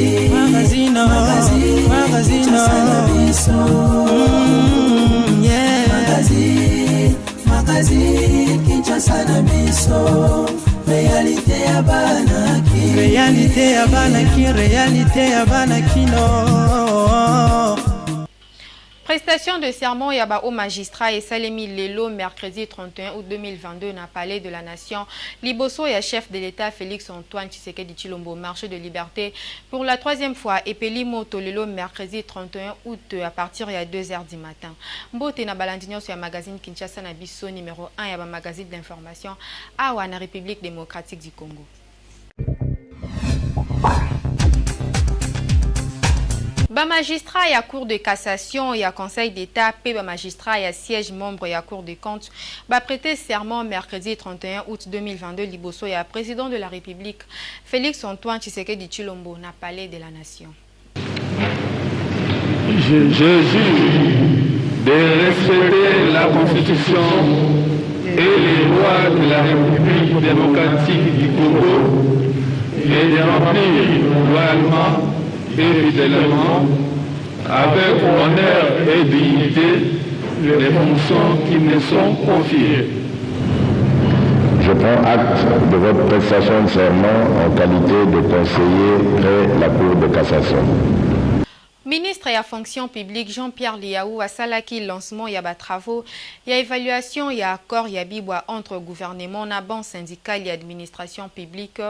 Magazine, magazine, magazine, magazine, yeah. Magazine, magazine, Kinshasa na biso. Réalité ya bana ki. Réalité ya bana ki, réalité ya bana kino. Prestation de serment ya ba hauts magistrats esalemi lelo mercredi 31 août 2022 na Palais de la Nation liboso ya chef de l'Etat Felix Antoine Tshisekedi Tshilombo. Marche de liberté pour la troisième fois epeli moto lelo mercredi 31 août à partir ya 2 heures du matin. Mbote na balandi nyonso ya magazine Kinshasa na biso numéro 1 ya ba magazine d'information awa na République démocratique du Congo. Ba magistrats ya Cour de cassation, ya Conseil d'Etat mpe ba magistrats ya siège membre ya Cour des comptes ba prêter serment mercredi 31 août 2022 liboso ya President de la Republique Felix Antoine Tshisekedi Tshilombo na Palais de la Nation. Je jure de respecter la Constitution et les lois de la République démocratique du Congo et de remplir loyalement et fidèlement, avec honneur et dignité, les fonctions qui me sont confiées. Je prends acte de votre prestation de serment en qualité de conseiller près la Cour de cassation. Ministre ya Fonction publique Jean-Pierre Lihau asalaki lancement ya ba travaux ya evaluation ya accord ya bibwa entre gouvernement na banc syndical ya administration publique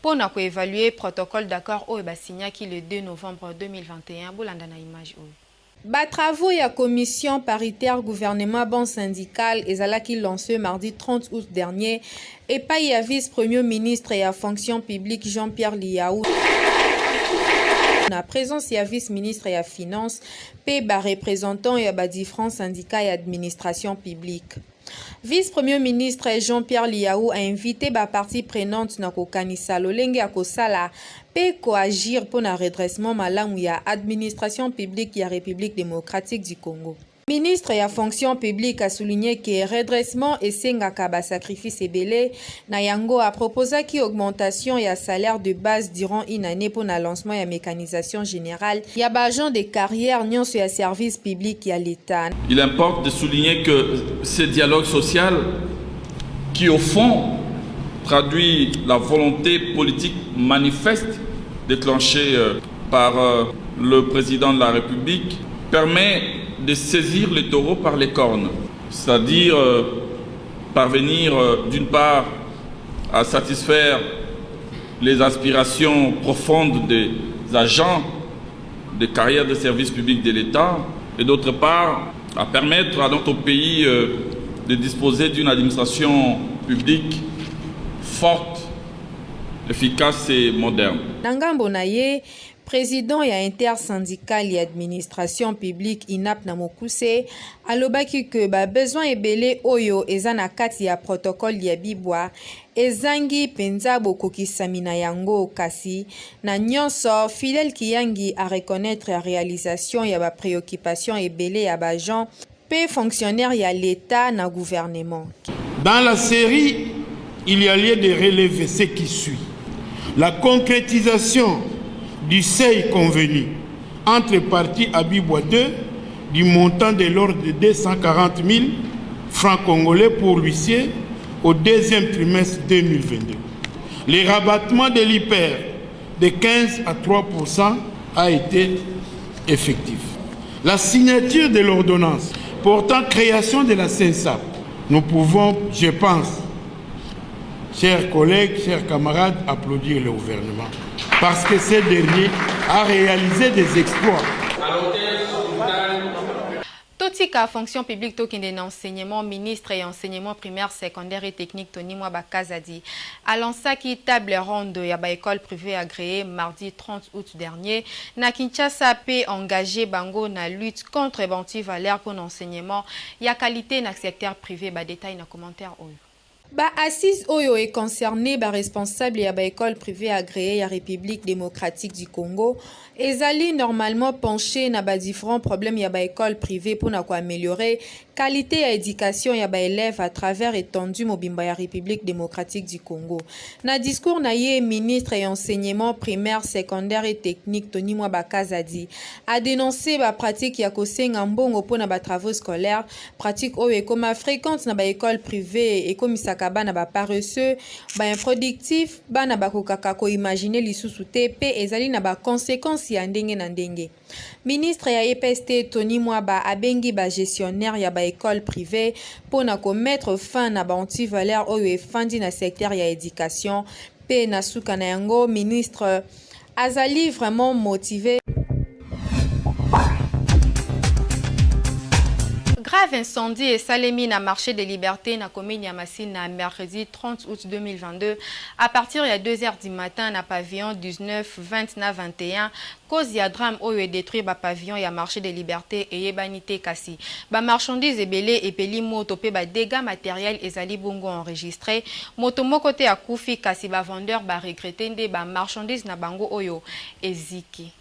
mpo na ko evaluer protocole d'accord oyo ba signaki le 2 novembre 2021. Bolanda na image oyo. Ba travaux ya commission paritaire gouvernement-banc syndical ezalaki lance mardi 30 août dernier epayi ya vice-premier ministre ya Fonction publique Jean-Pierre Lihau na presence ya vice-ministre ya Finances mpe ba representants ya ba differents syndicats ya administration publique. Vice-premier ministre Jean-Pierre Lihau a invite ba parties prenantes na kokanisa lolenge ya kosala mpe ko agir mpo na redressement malamu ya administration publique ya Republique democratique du Congo. Ministre ya Fonction publique a souligner que redressement esengaka ba sacrifices ebele, na yango a proposaki augmentation ya salaire de base durant une annee mpo na lancement ya mecanisation generale ya ba agents de carrière nionso ya service public ya l'Etat. Il importe de souligner que ce dialogue social qui au fond traduit la volonté politique manifeste déclenchée par le président de la République permet de saisir les taureaux par les cornes, c'est-à-dire parvenir d'une part à satisfaire les aspirations profondes des agents de carrière de service public de l'État et d'autre part à permettre à notre pays de disposer d'une administration publique forte, efficace et moderne. Na ngambo na ye, president ya intersyndicale ya administration publique INAP na mokuse alobaki que ba besoins ebele oyo eza na kati ya protocole ya Bibwa ezangi penza bokokisami na yango kasi na nionso Fidèle Kiyangi a reconnaitre realisation ya ba preoccupations ebele ya ba agents pe fonctionnaires ya l'Etat na gouvernement. Dans la série, il y a lieu de relever ce qui suit. La concrétisation du seuil convenu entre parties à Bibwa 2 du montant de l'ordre de 240 000 francs congolais pour l'huissier au deuxième trimestre 2022. Le rabattement de l'IPR de 15 à 3% a été effectif. La signature de l'ordonnance portant création de la CNSAP, nous pouvons, je pense, chers collègues, chers camarades, applaudir le gouvernement parce que ce dernier a réalisé des exploits. Totika fonction publique, tokende na enseignement. Ministre ya enseignement primaire, secondaire et technique Tony Mwaba Kazadi alansaki table ronde ya baécole privée agréée mardi 30 août dernier na Kinshasa mpe engagé bango na lutte contre ba-antivaleur mpo na enseignement ya qualité na secteur privé. Badétail na commentaire oyo. Ba-assises oyo econcerné baresponsable ya baécole privée agréée ya République démocratique du Congo ezali normalement penché na badifférents problèmes ya baécole privée mpona koaméliorer Qualite ya education ya ba elèves à travers etendue mobimba ya Republique democratique du Congo. Na discours na ye, ministre ya Enseignement primaire, secondaire et technique Tony Mwaba Kazadi a denoncer ba pratiques ya kosenga mbongo mpo na ba travaux scolaires, pratique oyo ekoma frequente na ba ecoles privees, ekomisaka bana ba paresseux, ba improductifs, bana bakokaka ko imaginer lisusu te mpe ezali na ba consequences ya ndenge na ndenge. Ministre ya EPST Tony Mwaba abengi ba gestionnaires ya ba ecoles privees mpo na ko mettre fin na ba anti-valeurs oyo efandi na secteur ya education mpe na suka na yango ministre azali vraiment motive. Grave incendie esalemi na marché de liberté na commune ya Masina mercredi 30 août 2022 à partir ya 2 heures du matin na pavillon 19, 20 na 21. Cause ya drame oyo e detruire ba pavillons ya marche de liberte eyebani te kasi ba marchandises ebele epeli moto pe ba degats materiels ezali bongo enregistres. Moto moko te akufi kasi ba vendeurs ba regretter nde ba marchandises na bango oyo eziki.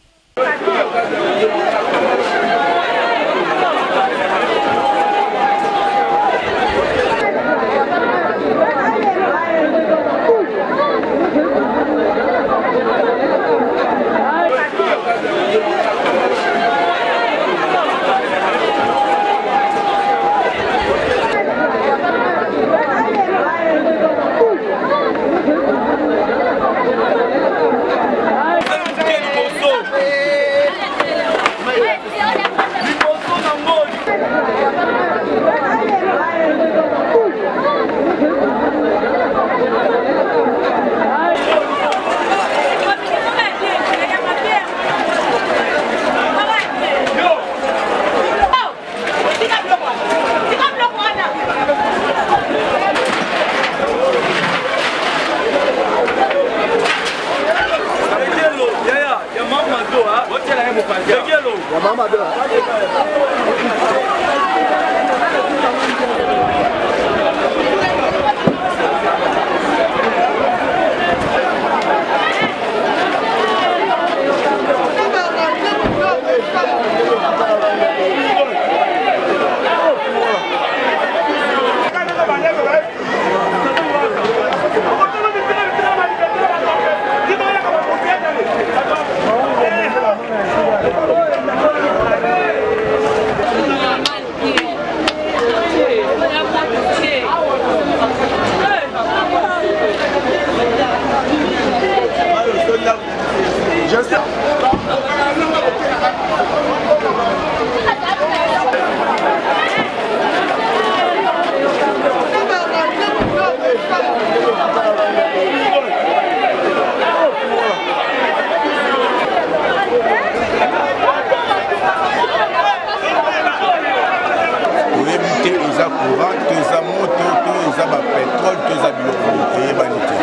Toyebi te eza courant to eza moto to eza bapetrole to eza biloko eyebani te.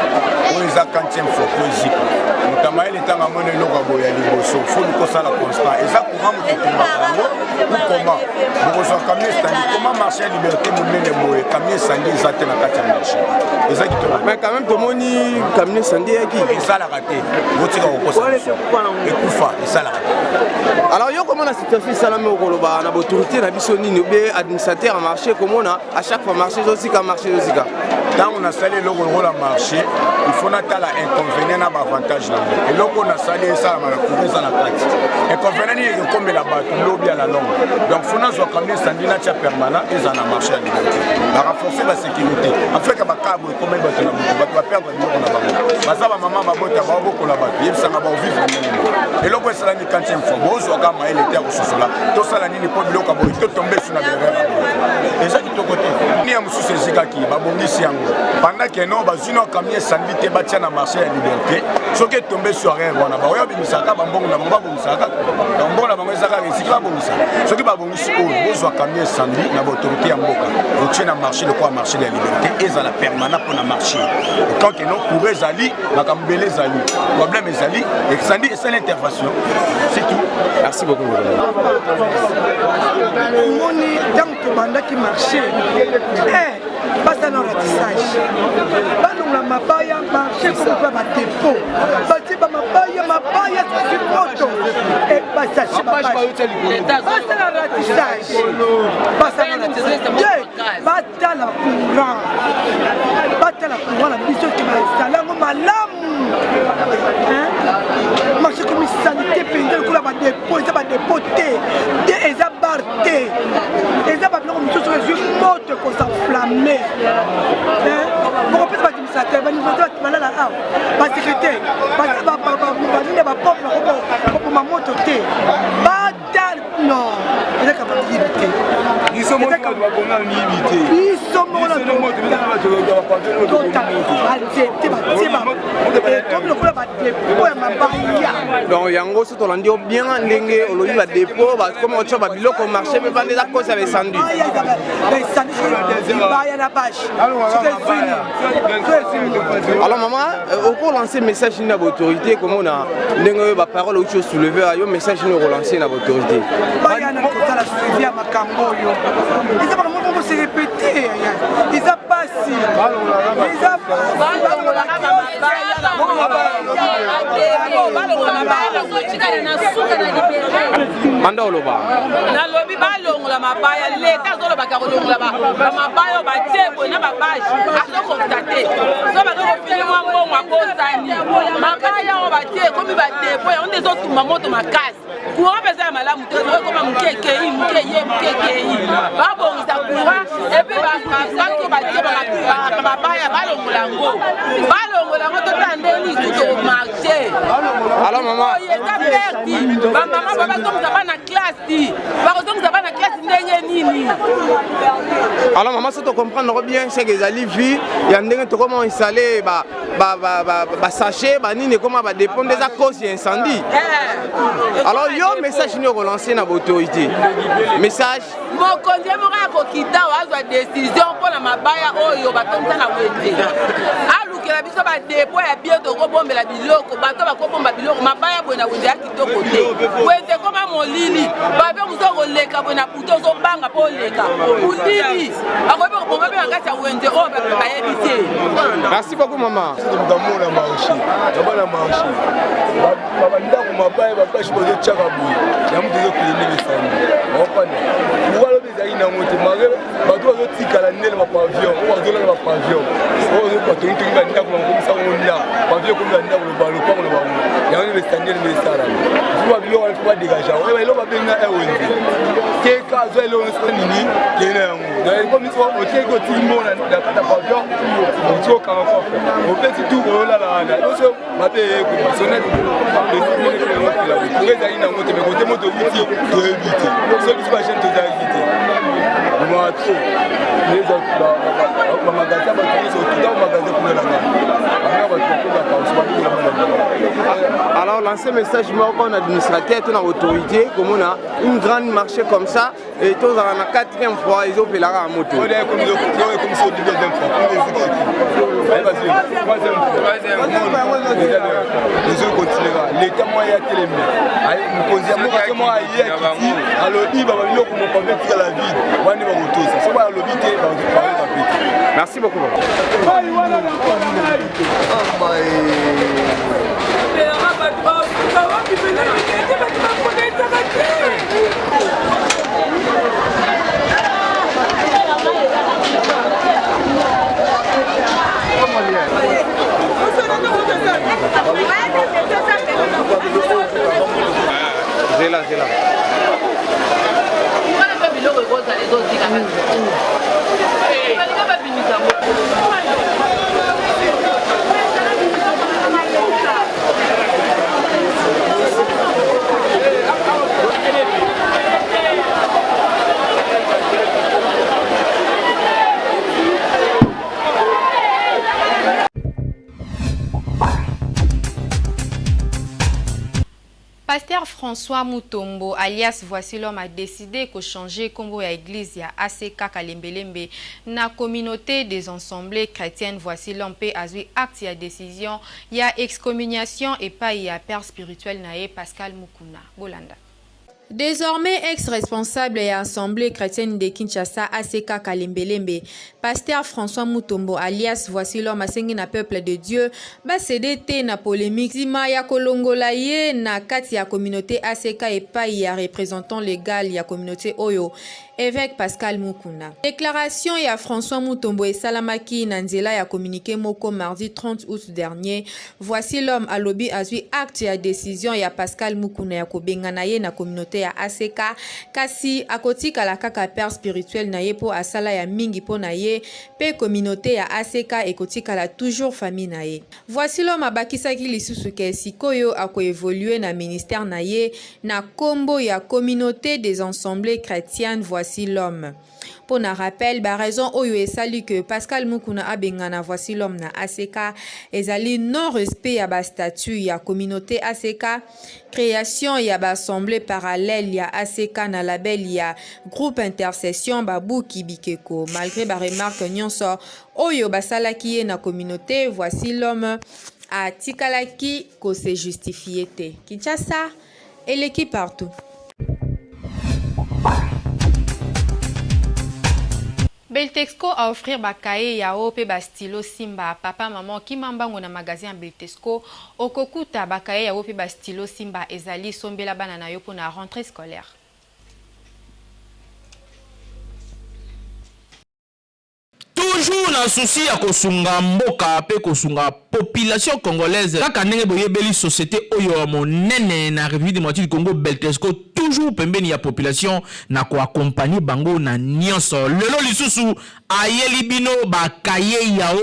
Oyo eza quantième fois po ezika. Moto ya mayele ntango amoni eloko ya boye ya liboso fo likosala constat eza courant moto etumbaka yango ou comment bokozwa camion estandi comment marché ya liberté monene boye camion esandi eza te na kati ya marché eza kitoko. Mais quand même tomoni camion esandi eyaki. Esalaka te, botika kokosa ekufa esalaka te. Alors yo komona situation esalami okoloba na autorité na biso nini obe administrateur ya marché komona à chaque fois marché ezozika marché ezozika. Ntango nasali eloko lokola marché il faut natala inconvénient na baavantage nango. Eloko nasali esalama na courant eza na kati, inconvénient nini ekokomela bato lobi à la longue. Donc faut nazwa camion esandi natia permanent eza na marché ya liberté, barenforce basécurité afin bakabo ekomeli bato na butu, bato baperdre biloko na bango, baza bamama babota baobokola bato, yebisanga baovivre ndenge nini. Eloko esalami quantième fois, bozwaka mayele te ya kososola tosala nini mpo biloko ya boye totombe su na berere ya boye eza kitoko te. Nini ya mosusu ezikaki babongisi yango pendant que non bazwi no camion esandi te batia na marché ya liberté. Soki etombe su arrière wana baoya babimisaka bambongo na bango, babongisaka kaka donc mbongo na bango eza kaka esiki babongisa. Soki babongisi oyo bozwa camion esandi na baautorité ya mboka otie na marché lokola marché ya liberté ezala permanent mpo na marché autant que non courant ezali makambo ebele ezali problème ezali esandi esali intervention c'est tout. Merci beaucoup. Omoni ntango tobandaki marché basala na ratissage balongola mabaya marché ekomi mpe badepo batie bamabaya mabaya soki moto. basachet, basala ratissage, basala ratissage, batala courant, batala courant na biso ke bainstalle yango malamu. Marché komi salite mpenza lokola badepo, eza badepo te te, eza bar te, eza babiloko mosusu ezwi moto ekosenflamme. Bokopesa baadministrateur, baadministrateur balala awa, basecrétaire, banini, bapompe bakoboma moto te. Batal non, eza kaka miyibi te. Biso moko babonga miyibi te. Biso moko tota banzete batie ekomi lokola badepo ya mabaya. Donc yango so tolandi yo bien ndenge olobi, badepo bakomi kotya babiloko, marché mpe vanda, eza cause ya baincendi. Libaya na bashe. Alors mama, okolancer message nini na baautorité? Komona ndenge oyo baparole outi osoulever yo, message nini okolancer na baautorité? Baya na kosala suivi ya makambo oyo, eza makambo moko se répété, eza pasi, eza. Manda oloba. Nalobi balongola mabaya. Leta azolobaka kolongola bamabaya oyo batie boye na babâches, azokokisa te. So bazokofili mwa mbongo, abosani mabaya oyo batie ekomi badepo, yango nde ezotumba moto makasi. Courant mpe eza ya malamu te, ekoma moke ekei, moke ye, moke ekei. Babongisa courant et puis bato batie mabaya balongola yango, balongola yango, totala ndenge nini lisusu tokomarcher. Alors mama, oyo eza perte. Bamama ba bazongisa bana classe, bakozongisa bana classe ndenge nini? Alors mama, so tocomprendre bien, c'est que ezali vie ya ndenge tokoma installe basachet banini, ekoma badepo nde eza cause ya incendie. Alors yo, message nini okolancer na baautorité, message? Mokonzi ye moko akokita, azwa décision mpona mabaya oyo batondisa na wenze, alukela biso badepo ya bien, tokobombela biloko, bato bakobomba biloko. Mabaya boye na wenze ya kitoko te. Wenze ekoma molili, bato mosu okoleka boye na butu, ozobanga mpo oleka molili, akoyebi koboma mpe na kati ya wenze oyo bato bayebi te. Merci beaucoup mama. Makambo na marché, naba na marché, bandako mabaya, babâches bazotiaka boye, yango tozokende ndenge esani opana kuwa lobi ezalaki nango te. Malgré bato bazotikala ndele bapavillon oyo bazolala, bapavillon oyo batongitongi bandako, bakomisa ngo ndako, pavillon ekomi bandako, lopango na bango, yango nde besandele nde esalama. Fo babiloko wana fo badégage yango. Eloko babenga ewenze, teka, azwa eloko nyonso nini, kende na yango. Ekomi oteki, otiki mbongo na kati ya pavillon, otiki okanga coffre, opesi tour, oyolala wana nyonso mabe ekoma sonet ezalaki nango te. Me kote moto euti toyebi te, so biso bajeune tozalaki te mwa trop bamagasin, bato nyonso tuta bamagasin kuna na ngai banga bato bakobaka Alors lancer message moko na administrateur to na autorité, komona une grande marché comme ça et tozala na quatrième fois ezopelaka ya moto. Ekomisi deuxième fois, troisième fois ezokontineka. Leta moko ya telemi, mokonzi ya mboka so moko aye akiti, alobi baba biloko mokonzi etikala vide wana, bakotosa. So balobi te, bayoka pe te. Merci beaucoup. Bato wapi pena te, bato bakonesaka te. Zela, zela. Wana mpe biloko ekozala ezozika, balinga babimisa ngo. Pasteur François Mutombo, alias Voici l'homme, a décidé de changer kombo ya église ya ACK Kalembelembe na communauté des assemblées chrétiennes Voici l'homme pe azwi acte ya décision ya excommunication epai ya père spirituel na ye Pascal Mukuna. Bolanda. Désormais ex-responsable ya Assemblée chrétienne de Kinshasa ACK Kalembelembe, Pasteur François Mutombo alias Voici l'homme asengi na peuple de Dieu ba céder te na polémique sima ya kolongola ye na kati ya communauté ACK epai ya représentant légal ya communauté oyo Évêque Pascal Mukuna. Déclaration ya François Mutombo esalamaki na nzela ya communiqué moko mardi 30 août dernier. Voici l'homme alobi azwi acte ya décision ya Pascal Mukuna ya kobengana ye na communauté ya ACK, kasi akotikala kaka père spirituel na ye po asala ya mingi po na ye pe communauté ya ACK ekotikala toujours famille na ye. Voici l'homme abakisaki lisusu ke sikoyo ako evoluer na ministère na ye na kombo ya Communauté des Assemblées Chretiennes Voici l'homme. Mpo na rappel, ba raison oyo esali que Pascal Mukuna abengana Voici l'homme na ACK ezali non respect ya ba statuts ya communauté ACK, création ya ba assemblées parallèles ya ACK na label ya groupe intercession babuki bikeko malgré ba remarques nyonso oyo basalaki ye na communauté Voici l'homme atikalaki ko se justifier te. Kinshasa eleki partout. Beltexco a offrir ba cahiers yao pe ba stylo simba papa maman kima mbango na magasin ya Beltexco okokuta ba cahiers yao pe ba stylo simba ezali sombela bana na yo pona rentree scolaire. Toujours na souci ya kosunga mboka pe kosunga population congolaise kaka ndenge boyebeli societe oyo ya monene na Republique democratique du Congo Beltesco toujours pembeni ya population na ko accompagner bango na nionso. Lelo lisusu ayeli bino ba cahiers yao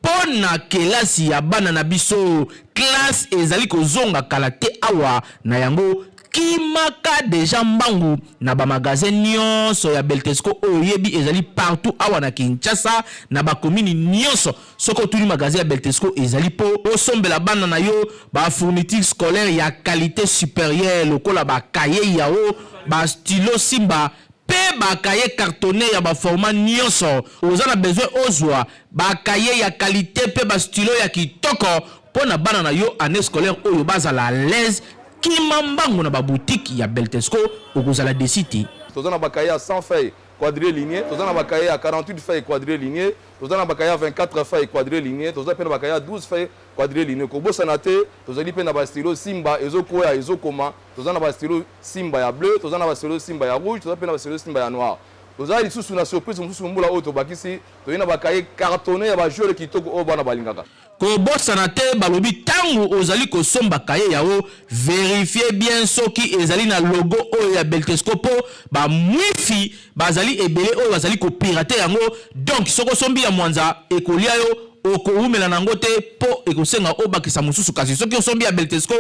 po na kelasi ya bana na biso. Classe ezali kozonga kala te awa na yango Kimaka dejà mbangu na ba magasins nionso ya Beltesco oyo oyebi ezali partout awa na Kinshasa na ba communes nionso. Soki otuni magasin ya Beltesco ezali po osombela bana na yo ba fournitures scolaires ya qualite superieure lokola ba cahiers Yao, ba stylos Simba pe ba cahiers cartonnes ya ba formats nionso. Oza na besoin ozua ba cahiers ya qualite pe ba stylos ya kitoko po na bana na yo annee scolaire oyo bazala à l'aise. Kima mbangu na ba boutiques ya Beltesco okozala deçu te. Toza na ba cahiers ya 100 feuilles quadrille lignee, toza na ba cahiers ya 48 feuilles quadrille lignee, toza na ba cahiers ya 24 feuilles quadrille lignee, toza pe na ba cahiers ya 12 feuilles quadrille lignee. Kobosana te, tozali pe na ba stylos Simba ezo kweya ezo koma, toza na ba stylos Simba ya bleu, toza na ba stylos Simba ya rouge, toza pe na ba stylos Simba ya noir. Toza lisusu na surprise mosusu mbula oyo tobakisi, toye na ba cahiers cartonnes ya ba joueurs kitoko oyo bana balingaka. Kobosana te balobi tangu ozali kosomba cahier yao verifier bien soki ezali na logo oyo ya Beltesco po ba mwifi bazali ebele oyo bazali ko pirater yango donc soki osombi ya mwanza ekolia yo okowumela na yango te po ekosenga obakisa mosusu kasi soki osombi ya Beltesco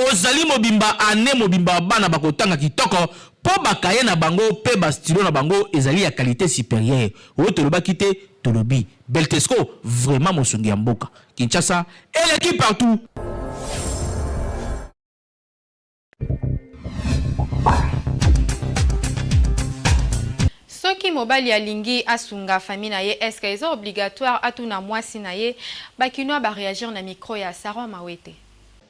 ozali mobimba annee mobimba bana bakotanga kitoko po ba cahier na bango pe ba stylo na bango ezali ya qualite superieure oyo tolobaki te tolobi Beltesco vraiment mosungi ya mboka. Kinshasa eleki partout. Soki mobali alingi asunga famille na ye est-ce que eza obligatoire atuna muasi na ye? Ba kinois ba reagir na micro ya Saron Mawete.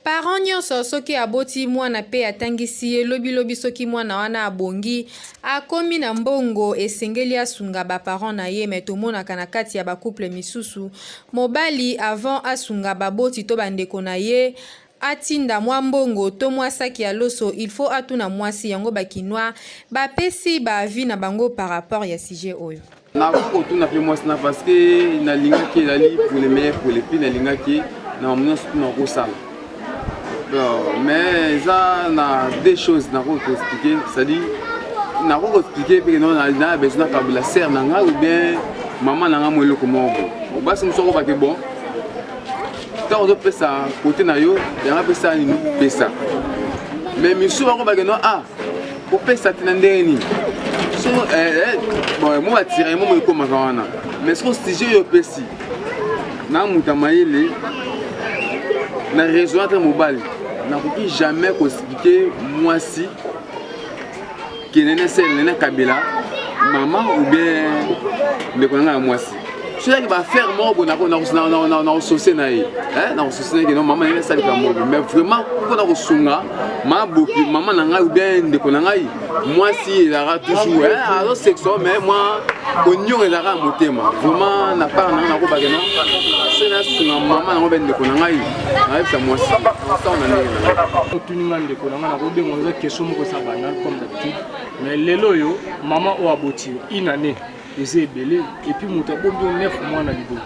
Parent nionso soki aboti muana pe atangisi ye lobi lobi soki muana wana abongi akomi na mbongo esengeli asunga ba parents na ye mais tomonaka na kati ya ba couple misusu mobali avant asunga baboti to ba ndeko na ye atinda mua mbongo to mua saki ya loso il faut atuna muasi yango ba kinois ba pesi ba avis na bango par rapport ya sujet oyo. Nakoki kotuna mpe mwasi na parce que nalingaki ezali pour le meilleur pour le pire nalingaki na makambo nyonso tuna kosala mais eza na deux choses nakoki koexplike c'est-à-dire nakoki koexplike mpe no na besoin nakabela sere na ngai ou bien mama na ngai mo eloko moko boye basi mosusu akobake bon ntango ozopesa kote na yo yango apesa nini pesa mais misusu bakobake no ah kopesa te na ndenge nini so eh, eh, bon mo batiraye mo ekomaka wana mais soko sujet oyo opesi na moto ya mayele na raison ata mobali nakoki jamais koexplike mwasi ke nene sele nene kabila mama ou bien ndeko na ngai ya mwasi. Soki ezalaki ba affaire moko boye nakosose na ye, nakosose na ye keno mama na ye asalika moko, mais vraiment mpona kosunga maboki mama na ngai ou bien ndeko na ngai mwasi ezalaka toujours azosekisa, mais mwa konionga ezalaka ya motema. Vraiment na part na ngai nakobake no soki nasunga mama nango be ndeko na ngai, nayebisa mwasi ntango na ndenge na ngai. Otuni nga ndeko na ngai, nakobenga eza question moko eza banal comme d'habitude, mais lelo oyo mama oyo aboti yo une année eza ebele, et puis moto abombi yo 9 mois na libumu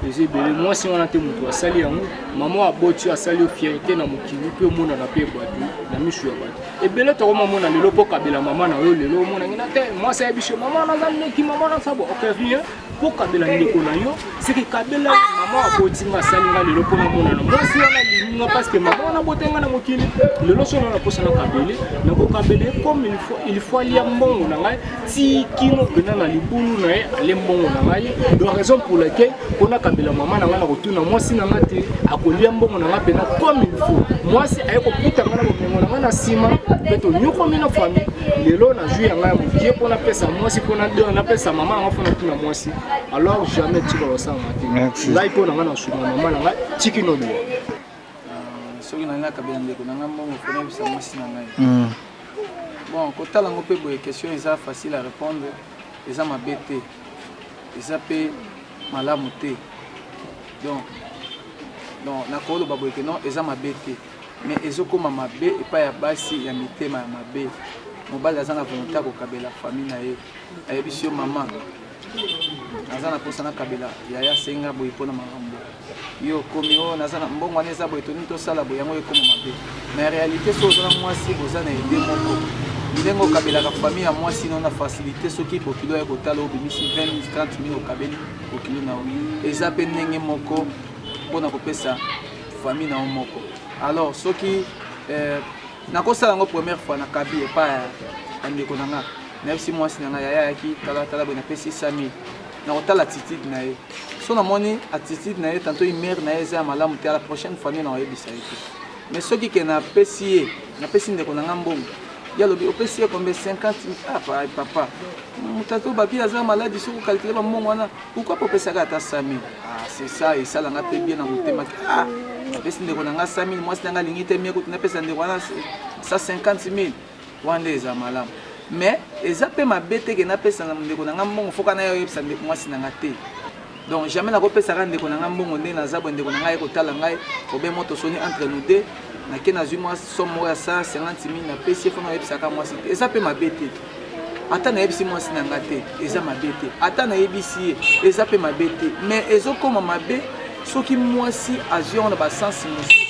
eza ebele. Mwasi wana te moto asali yango, mama oyo aboti yo asali yo fierté na mokili mpe omonana mpe bato na miso ya bato ebele. Tokomamona lelo mpo kabela mama na yo, lelo omonangi na te mwasi ayebi yo mama naza ndoki, mama naza bo ok rien. Mpo kabela ndeko na yo seke kabela mama aboti nga, asali nga lelo mpo namonana mwasi wana alingi nga parce que mama wana abota nga na mokili. Lelo so na naposa nakabele, nakokabele comme il faut. Il faut alia mbongo na ngai ti kino mpena na libulu na ye, ale mbongo na ngai. Donc raison pour laquelle mpo nakabela mama na ngai, nakotuna mwasi na ngai te, akolia mbongo na ngai mpena comme il faut. Mwasi aye kokuta ngai na bomengo na ngai na nsima mpe tonyokomi na famille. Lelo nazwi ya ngai ya mokie mpo napesa mwasi, mpo napesa mama yango, mpo natuna mwasi. Alors jamais tika kosalama te ngai mpo na ngai nasunga mama na ngai tikino liwa. Soki nalingi nakabela ndeko na ngai mbongo, fo nayebisa mwasi na ngai. Bon, kotala yango mpe boye, question eza facile à répondre. Eza mabe te, eza mpe malamu te. Donc nakoloba boye ke non, eza mabe te, mais ezokóma mabe epai ya basi ya mitema ya mabe. Mobali aza na volonté ya kokabela famille na ye, ayebisi yo: "Mama, naza na mposa nakabela yaya, asenga boye mpona makambo." Yo okomi oyo: "Naza na mbongo wana, eza boye, toningi tosala boye." Yango ekoma mabe. Mais réalité, so oza na mwasi, boza na ede moko, ndenge okabelaka famille ya mwasi no na facilité, soki bokilo ya kotala, obimisi 20 000, 30 000, okabeli bokilo na yo, eza mpe ndenge moko mpona kopesa famille na yo moko. Alors soki nakosala yango première fois, nakabi epai ya ndeko na nga, nayebisi mwasi na ngai: "Yaya ayaki, talatala boye, napesi 100 000." Nakotala attitude na ye. So namoni attitude na ye, tantôt humeur na ye eza ya malamu te, à la prochaine fois nde nakoyebisa ye te. Mais soki ke napesi ye, napesi ndeko na nga mbongo, ye alobi: "Opesi ye combien?" "50." "Ah papa, moto ato babi aza maladi, soki ocalculer bambongo wana, pourquoi po opesaka ata 100 000?" Ah, c'est ça, esalanga mpe bien na motema. Ah, napesi ndeko na nga 100 000, mwasi na nga alingi te mie kutu napesa ndeko wana 150 000 wana nde eza malamu. Mais eza mpe mabe te ke napesa na ndeko na nga mbongo, foka na ye oyebisa mwasi na nga te. Donc jamais nakopesaka ndeko na nga mbongo nde naza boye, ndeko na ngai ye kotala ngai obe moto soni entre nous deux, nake nazwi mwa somme moko ya 150 000, napesi ye, fona oyebisaka mwasi te. Eza mpe mabe te. Ata nayebisi mwasi na nga te, eza mabe te. Ata nayebisi ye, eza mpe mabe te. Mais ezokóma mabe soki mwasi azwi yango na basansi mosusu.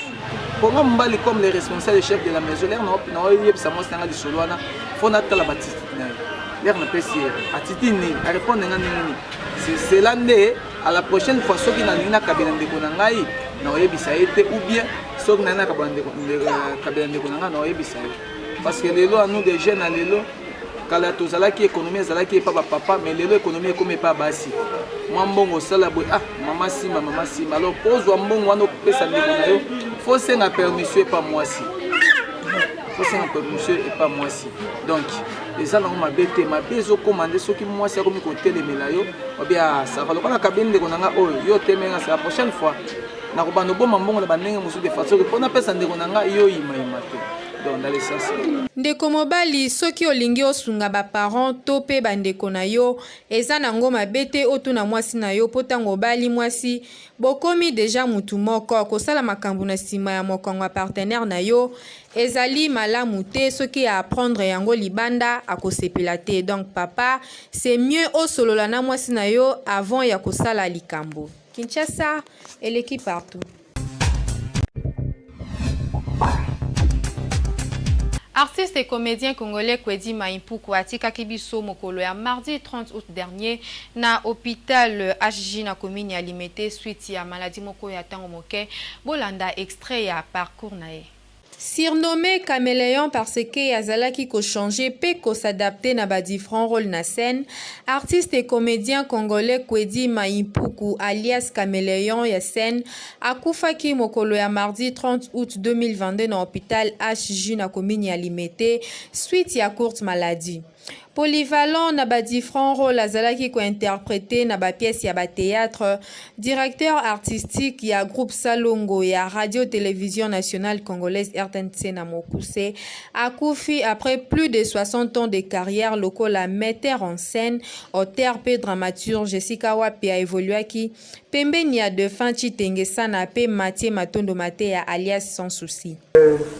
Mponga mobali comme le responsable, chef de la maison, l'heure naoyebisa mwasi na nga lisolo wana, fo natala batitude na ye. L'heure napesi ye, attitude nini, arépondre nga ndenge nini, c'est cela nde à la prochaine fois soki nalingi nakabela ndeko na ngai, naoyebisa ye te, ou bien soki nalingi nakabela ndeko na ngai, naoyebisa ye. Parce que lelo à nous des jeunes na lelo, kala tozalaki économie ezalaki epa bapapa, mais lelo économie ekomi epa basi. Mwa mbongo osala boye: "Ah mama, nsima mama, nsima." Alors po ozwa mbongo wana opesa ndeko na yo, fo senga permission epa mwasi, fo senga permission epa mwasi. Donc eza nango mabe te. Mabe ezokóma nde soki mwasi akomi kotelemela yo obi: "Ah, ça va, lokola kabeli ndeko na nga oyo, yo otemenga, c'est la prochaine fois nakobanda oboma mbongo na bandenge mosusu de façon mpo napesa ndeko na ngai, yo yimayima te." Donc dans l'essence. Ndeko mobali, soki olingi osunga baparent to mpe bandeko na yo, eza nango mabe te otuna mwasi na yo, mpo ntango obali mwasi, bokomi deja mutu moko. Kosala makambo na nsima ya mokongo ya partenaire na yo ezali malamu te. Soki aapprendre yango libanda, akosepela te. Donc papa, c'est mieux osolola na mwasi na yo avant ya kosala likambo. Kinshasa eleki partout. Artiste et comédien congolais Kwedi Maimpuku atikaki biso mokolo ya mardi 30 août dernier na hôpital HJ na commune ya Limete, suite ya maladie moko ya ntango moke. Bolanda extrait ya parcours na ye. Surnommé Caméléon parce que azalaki ko changer pe ko s'adapter na ba differents rôles na scène, artiste et comédien congolais Kwedi Maimpuku alias Caméléon ya scène akufaki mokolo ya mardi 30 août 2022 na hôpital HJ na commune ya Limete suite ya courte maladie. Polyvalent na ba differents rôles azalaki ko interpreter na ba pièces ya ba théâtre, directeur artistique ya groupe Salongo ya Radio Télévision Nationale Congolaise RTNC na mokuse, akufi après plus de 60 ans de carrière lokola metteur en scène, auteur pe dramaturge esika wapi a evoluaki pembeni ya defunt Tshitenge Sana pe Mathieu Matondo Mateya alias Sans Souci.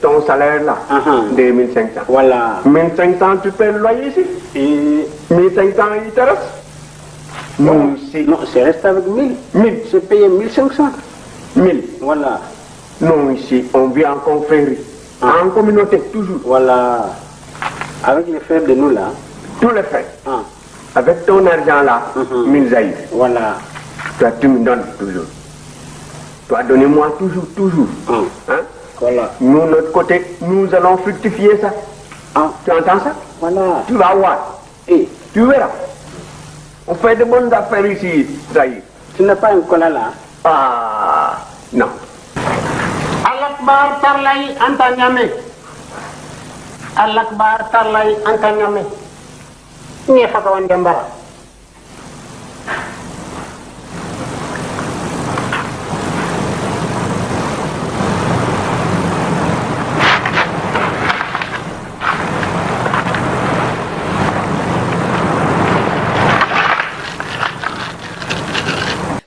Ton salaire là, uh -huh. 2500. Voilà. 1500, tu paies le loyer ici. Et 1500, il te reste. Non, c'est, non, c'est resté avec 1000. 1000. C'est payé 1500. 1000. Voilà. Non, ici, on vit en confrérie. Ah. En communauté, toujours. Voilà. Avec les frères de nous là. Tous les frères. Ah. Avec ton argent là, mm -hmm. 1000 zaïres. Voilà. Toi, tu me donnes toujours. Toi, donnez-moi toujours, toujours. Ah. Hein? Voilà. Nous, notre côté, nous allons fructifier ça. Ah. Tu entends ça Voilà. Tu vas voir. Et tu verras. On fait de bonnes affaires ici, Zahir. Tu n'as pas un cola là Ah, non. Alakbar tarlay anta nyame. Alakbar tarlay anta nyame. Ni faka wandembara.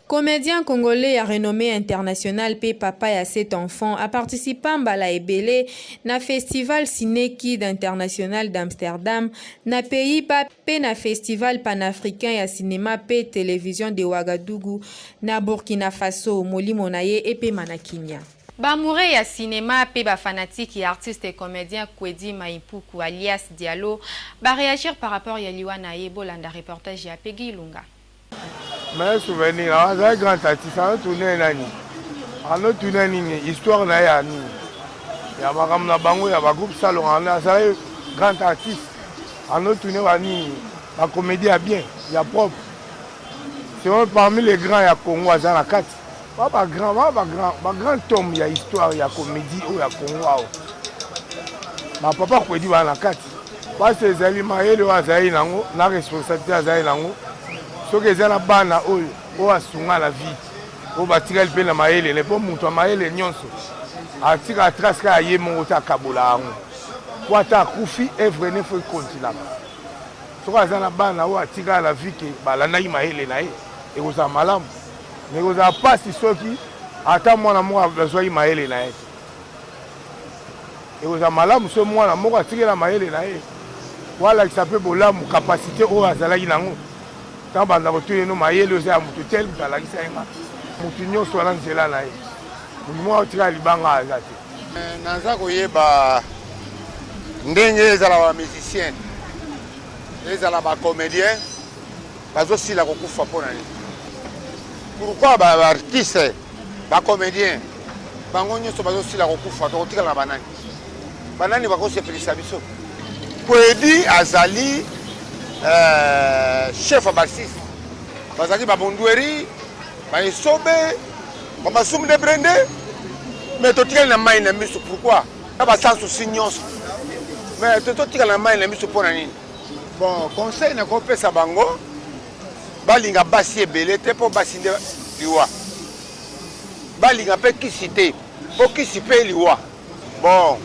Comédien congolais ya renommée internationale pe papa ya sept enfants a participa mbala ebele na festival Cinekid international d'Amsterdam na Pays-Bas pe na festival panafricain ya cinema pe television de Ouagadougou na Burkina Faso. Molimo na ye epema na kimia. Ba amoureux ya cinema pe ba fanatiques ya artiste et comedien Kwedi Maimpuku alias Diallo ba reagir par rapport ya liwa na ye, bolanda reportage ya Peggy Ilunga. Meilleur souvenir, azali grand artiste, ano tourne nani? Ano tourne nini? Histoire na ye ya nini? Ya makambo na bango ya ba groupe salon, azali grand artiste. Ano tourne ba nini? Ba comédie ya bien, ya propre. C'est parmi les grands ya Congo aza na kati. Ba ba grand, ba ba grand, ba grand homme ya histoire ya comédie oyo ya Congo awa. Ba papa Kwedi ba na kati. Pasi ezali mayele oyo azali nango na responsabilité azali nango. Soki eza na bana oyo oyo asunga na vie oyo batikali mpe na mayele ne mpo moto ya mayele nyonso atika trace kaka ye moko te akabola yango mpo ata akufi evre ne fo ekontinaka soki aza na bana oyo atikala na vie ke balandaki mayele na ye ekozala malamu Mais ekozala mpasi soki ata mwana moko azwaki mayele na ye te. Ekozala malamu soki mwana moko atikela mayele na ye po alakisa mpe bolamu capacité oyo azalaki nango. Ntango banda kotuna eno mayele oyo eza ya moto tel moto alakisa ye nga. Moto nyonso wana nzela na ye. Moto moko atikala libanga aza te. Eh, naza koyeba ndenge ezala ba musicien ezala ba comédien bazosila kokufa mpo na nini pourquoi ba artiste ba comédien bango nyonso bazosila kokufa tokotikala na banani banani bakosepelisa biso kwedi azali euh, chef ya barsiste bazalaki babondweri baesobe bamasumu de brende mais totikali na mai na miso pourquoi na basan souci nyonso mais totikala na mai na miso mpo na nini Bon, conseil nakopesa bango balinga basi ebele te mpo basi nde liwa, balinga mpe kisi te mpo kisi mpe liwa. Bon,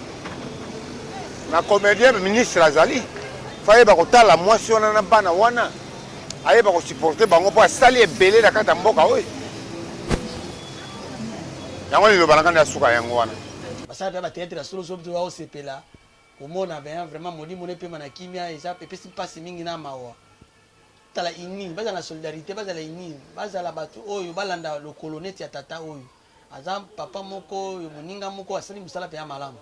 na comédien ministre azali fayeba kotala mwasi wana na bana wana ayeba kosupporte bango mpo asali ebele na kati ya mboka oyo. Yango liloba na ngai ya suka yango wana. Basala mpe bateatre ya solo solo biso baosepela Komona ben vraiment molimo ne pema na kimia eza epesi pasi mingi na mawa tala uni bazala na solidarite bazala uni bazala batu oyo balanda lokolo neti ya tata oyo aza papa moko oyo moninga moko asali mosala penza malamu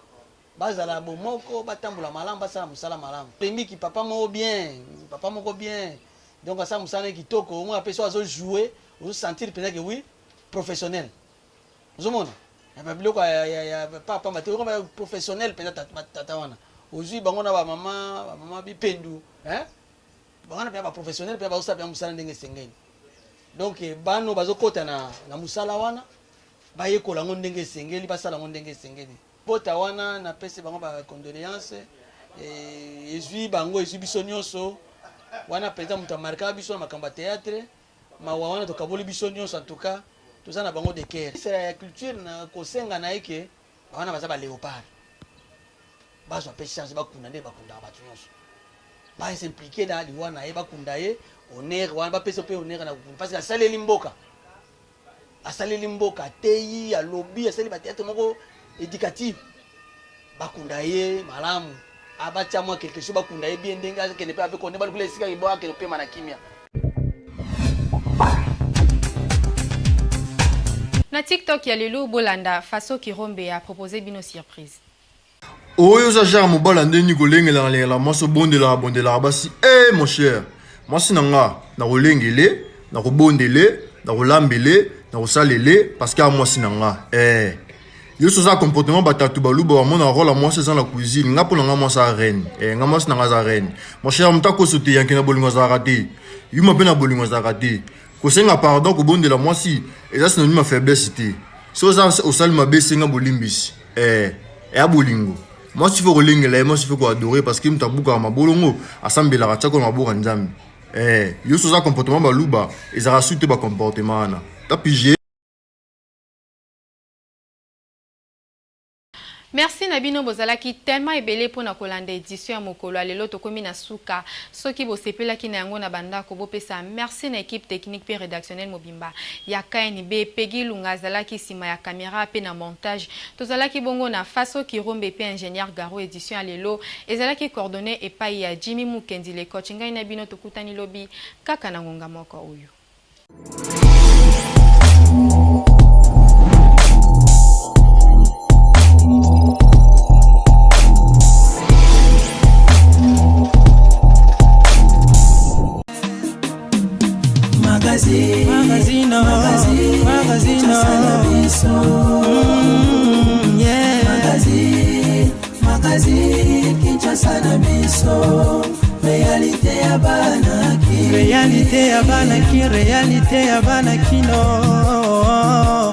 bazala bomoko batambola malamu basala mosala malamu pembiki papa moko bien papa moko bien donc asala mosala naye kitoko omona pe soki azo joue ozo sentir penza ke oui professionnel ozomona. Ba biloko ya pamba te, okoma professionnel mpenza. Tata wana ozwi bango na bamama bipendu, bango wana mpenza baprofessionnel mpenza, bazosala mpenza mosala ndenge esengeli. Donc bano bazokɔta na mosala wana, bayekola yango ndenge esengeli, basala yango ndenge esengeli. Bota wana, napesi bango bacondoléance. Ezwi bango, ezwi biso nyonso. Wana mpenza moto amarkaka biso na makambo ya théâtre. Mawa wana tokaboli biso nyonso. En tout cas, toza na bango de cœur. Ya culture, na kosenga na ye ke bawana baza baléopard, bazwa mpe chance, bakunda nde bakundaka bato nyonso, bas'impliquer na liwa na ye, bakunda ye honneur wana, bapesa mpe honneur na kokunda, parce que asaleli mboka, asaleli mboka, ateyi, alobi, asali bathéâtre moko éducative. Bakunda ye malamu, abatia mwa quelque chose, bakunda ye bien, ndenge akende mpe avec honneur, balukula esika ebo akende kopema na kimia. Na TikTok ya lelo, bolanda Faso Kirombe a proposé bino surprise. Oyo oza genre mobala ndeni kolengelaka lengela mwasi, obondelaka bondelaka basi. E mon cher, mwasi na nga, nakolengele, nakobondele, nakolambele, nakosalele, parce que a mwasi na nga. Eh, yo so oza comportement batatu baluba bamona role ya mwasi eza na cuisine. Nga, mpo na nga, mwasi a reine. Eh, nga mwasi na nga aza reine, mon cher. Moto akoso te, yanke na bolingo azalaka te, yuma mpe na bolingo azalaka te. Kosenga pardon, kobondela mwasi eza synonyme ya faiblesse te. So oza osali mabe, esenga bolimbisi. Eh, eya bolingo. Mwasi faut kolengela ye, mwasi faut koadorer, parce que moto abukaka mabolongo, asambelaka, atiaka na maboko ya Nzambe. Eh, yo so oza comportement baluba ezalaka su te, bacomportement wana tapige. Merci na bino bozalaki tellement ebele mpona kolanda édition ya mokolo ya lelo. Tokomi na suka. Soki bosepelaki na yango na bandako, bopesa merci na équipe technique mpe rédactionnel mobimba ya KNB. Pegi Lunga azalaki nsima ya caméra mpe na montage. Tozalaki bongo na Faso Kirombe mpe ingénieur Garo. Édition ya lelo ezalaki coordonné epai ya Jimmy Mukendi, le coach. Ngai na bino, tokutani lobi kaka na ngonga moko oyo. Magazine, magazine, magazine, magazine, yeah. Magazine, magazine, Kinshasa na biso, réalité ya bana. Réalité ya bana ki, réalité ya bana kino.